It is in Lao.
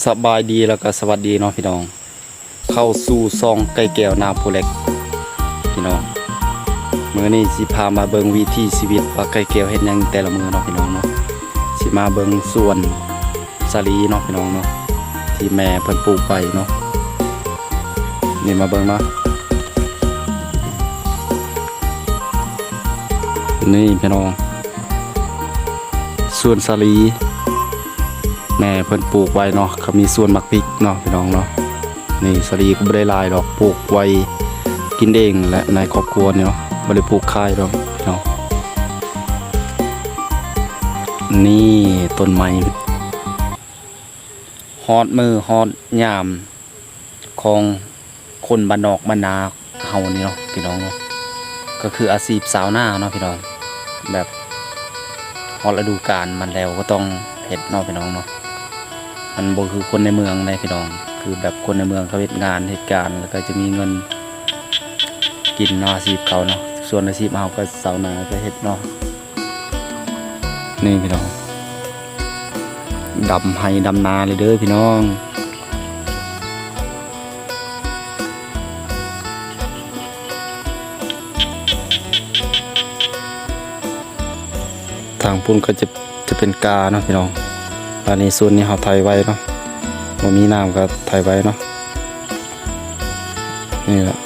ສະບາຍດີ ແລ້ວກໍສະຫວັດດີເນາະພີ່ນ້ອງ, ເຂົ້າສູ່ຊ່ອງໄກ່ແກ້ວນາໂພເລັກພີ່ນ້ອງ. ມື້ນີ້ຊິພາມາເບິ່ງວິຖີຊີວິດວ່າໄກ່ແກ້ວເຮັດຫຍັງແຕ່ລະມື້ເນາະພີ່ນ້ອງເນາະ. ຊິມາເບິ່ງສວນສາລີເນາະພີ່ນ້ອງເນາະ ທີ່ແມ່ເພິ່ນປູກໄວ້ເນາະ. ນີ້ມາເບິ່ງເນາະ ນີ້ພີ່ນ້ອງ ສວນສາລີ ແມ່ເພິ່ນປູກໄວ້ເນາະ, ກໍມີສວນໝາກພິກເນາະພີ່ນ້ອງເນາະ. ນີ້ສາລີກໍບໍ່ໄດ້ຫຼາຍດອກ, ປູກໄວ້ກິນເອງ ແລະ ໃນຄອບຄົວນີ້ເນາະ, ບໍ່ໄດ້ປູກຂາຍດອກພີ່ນ້ອງ. ນີ້ຕົ້ນໄມ້ ຮອດມື້ຮອດຍາມ ຂອງຄົນບ້ານນອກບ້ານນາເຮົານີ້ເນາະພີ່ນ້ອງເນາະ, ກໍຄືອາຊີບຊາວນາເນາະພີ່ນ້ອງ. ແບບຮອດລະດູການມັນແລ້ວກໍຕ້ອງເຮັດເນາະພີ່ນ້ອງເນາະ. ມັນບໍ່ຄືຄົນໃນເມືອງໃດພີ່ນ້ອງ, ຄືແບບຄົນໃນເມືອງເຂົາເຮັດງານເຮັດການ ແລ້ວກໍຈະມີເງິນກິນເນາະ ອາຊີບເຂົາເນາະ. ສ່ວນອາຊີບເຮົາກໍຊາວນາກໍເຮັດເນາະ. ນີ້ພີ່ນ້ອງ ດຳໄຮ່ດຳນາເລີຍເດີພີ່ນ້ອງ. ທາງພຸ້ນກໍຈະ ຈະເປັນກາເນາະພີ່ນ້ອງ. ອັນນີ້ໂຊນນີ້ເຮົາໄຖໄວ້ເນາະ, ບໍ່ມີນ້ຳກໍໄຖໄວ້ເນາະ. ນີ້ແຫຼະ